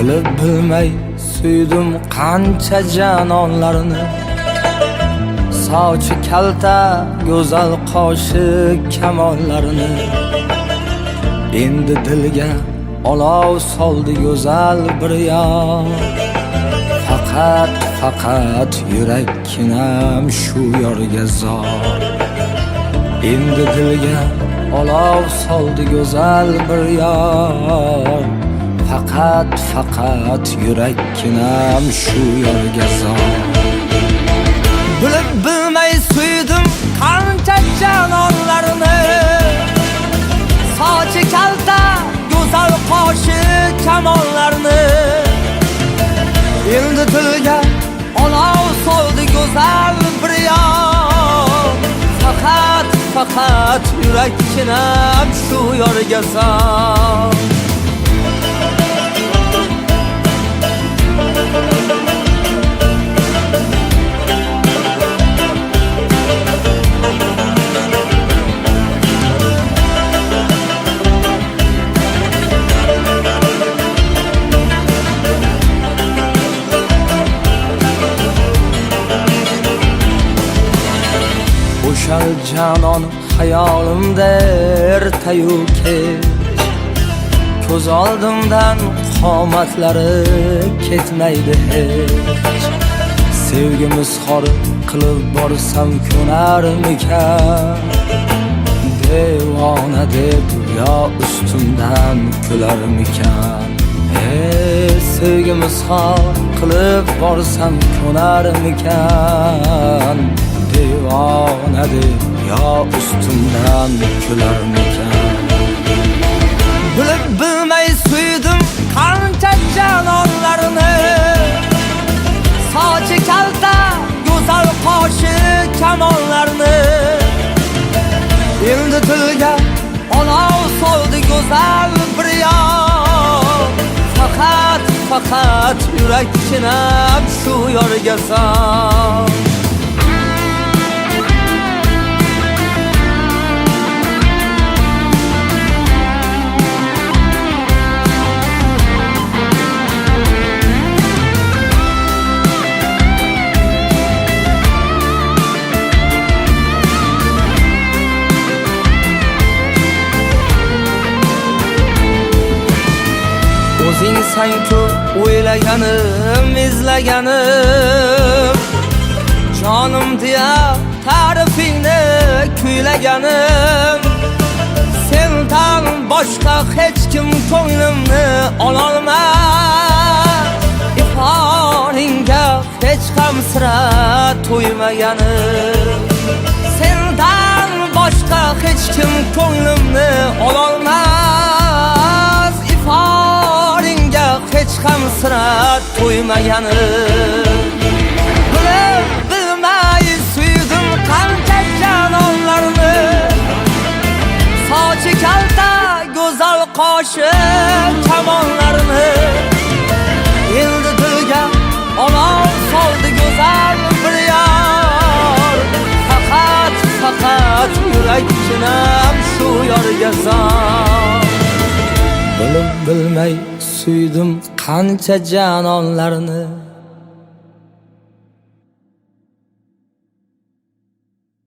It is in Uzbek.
Bilib bilmay suydim qancha janonlarni. Sochi kalta go'zal qoshi kamonlarini. Endi dilga olov soldi go'zal bir yor. Faqat faqat yurakkinam shu yorga zor. Endi dilga olov soldi go'zal bir yor. Faqat faqat yurakkinam shu yorga zor. Bilib bilmay suydim qancha janonlarni. Sochi kalta go'zal qoshi kamonlarni. Endi tilga olov soldi go'zal bir yor. Faqat faqat yurakkinam shu yorga zor. O'shal janon xayolimda ertayu kech, ko'z oldimdan qomatlari ketmaydi hech. Sevgimiz xor qilib borsam ko'narmikan, devona deb yo ustimdan kularmikan. Sevgimiz xor qilib borsam ko'narmikan, devona deb yo ustimdan kularmikan. Bilib bilmay suydim qancha janonlarni. Sochi kalta go'zal qoshi kamonlarni. Endi tilga olov soldi go'zal bir yor. Faqat faqat yurakkinam shu yorga zor. O'zingsan-ku o'ylaganim, izlaganim, jonim deya ta'rifingni kuylaganim. Sendan boshqa hech kim ko'nglimni ololmas, iforingga hech ham sira to'ymaganim. Sendan boshqa hech kim ko'nglimni ololmas, iforingga hech ham sira to'ymaganim. Bilib bilmay suydim qancha janonlarni. Sochi kalta go'zal qoshi kamonlarni. Endi tilga olov soldi go'zal bir yor. Faqat faqat yurakkinam shu yorga zor. Bilib bilmay suydim qancha janonlarni.